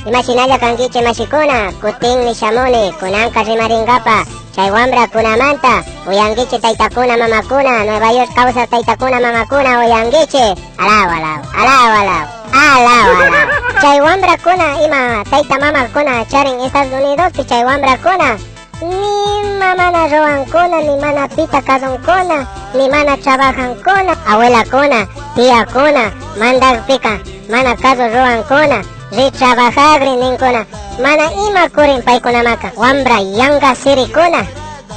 Imashinalla kankichik mashikuna, kutinmi shamuni, kunanka rimaringapa, chay wambrakunamanta, uyankichik taytakuna mamakuna, Nueva York kawsaq taytakuna mamakuna uyankichik, alaw alaw, alaw alaw, alaw alaw. Chay wambrakuna ima tayta mamakuna charin Estados Unidospi chay wambrakuna, nima mana ruwankuna, ni mana pita kasunkuna, ni mana trabajankuna, abuelakuna, tiyakuna, mandakpika mana kasu ruwankuna, ri trabajagri ninkuna, mana ima kurin paykunamaka, wambra yanga sirikuna,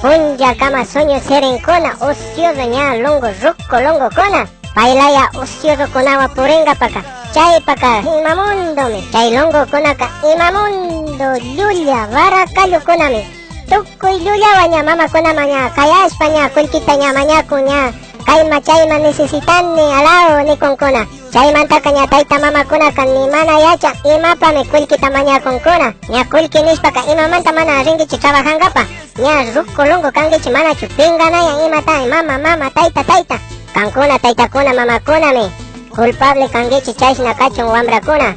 punlla kama sueño sirinkuna, ocioso ña lungo ruco lungo kuna, paylaya ocioso kunawa puringapaka, chaypaka imamundomi, chay lungo kunaka imamundo llulla varakallu kunami, tukuy llullawa ña mamakuna ña kayashpa ña kullkita ña mañakun ña, kayma chayma necesitani alao nikunkuna, chaymantaka ña tayta mamakunaka ni mana yacha imapami kullkita mañakunkuna, ña kullki nishpaka imamanta mana rinkichik trabajankapa, ña ruco lungo kankichik manachu pinganayan imata mama mama tayta tayta, kankuna taytakuna mamakunami culpable kankichik chashna kachun wambrakuna,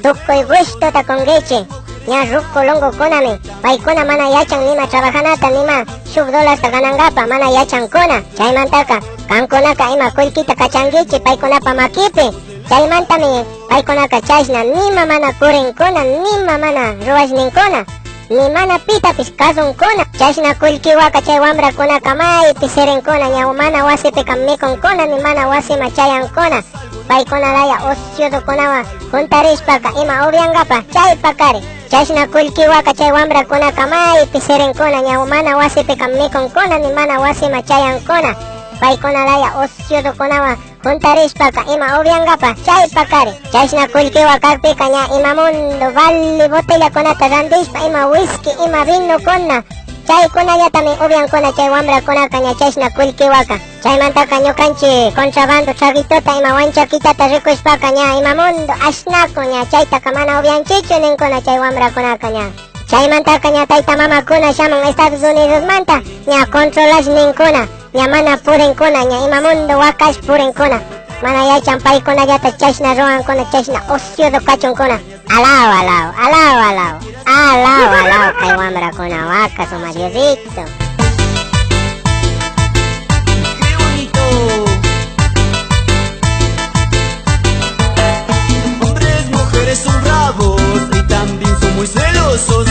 tukuy gustota kunkichik, ña ruco lungo kunami, paykuna mana yachan nima trabajanata nima shuk dólarta ganankapa mana yachankuna, chaymantaka kankunaka ima kullkita kachankichik paykunapa makipi, chaymantami paykunaka chashna nima mana kurinkuna, nima mana ruwashninkuna, ni mana pitapis kasunkuna, chashna kullkiwaka chay wambrakunaka maypi sirinkuna, ña mana wasipika mikunkuna, ni mana wasima chayankuna, paykunalaya ociosokunawan juntarishpaka ima upyankapa chaypakari, chashna kullkiwaka chay wambrakunaka maypi sirinkuna, ña mana wasipika mikunkuna, ni mana wasima chayankuna, paykunalaya ociosokunawan juntarishpaka ima upyankapa chaypakari, chashna kullkiwa kakpika ña imamundo vali botellakunata randishpa ima whisky ima vinokuna, chaykunallatami upyankuna chay wambrakunaka ña chashna kullkiwaka, chaymantaka ñukanchik contrabando traguitota ima wanchakitata rikushpaka ña imamundo ashnakun ña chaytaka mana upyanchichu ninkuna chay wambrakunaka ña, chaymantaka ña tayta mamakuna shamun Estados Unidosmanta ña controlash ninkuna, ña mana purinkuna, ña imamundo wakash purinkuna, mana yachan paykunallata chashna ruwankuna, chashna ocioso kachunkuna, alaw alaw, alaw alaw, alaw alaw kay wambrakuna waka suma Diosito. ¡Qué bonito! Hombres, mujeres son bravos y también son muy celosos.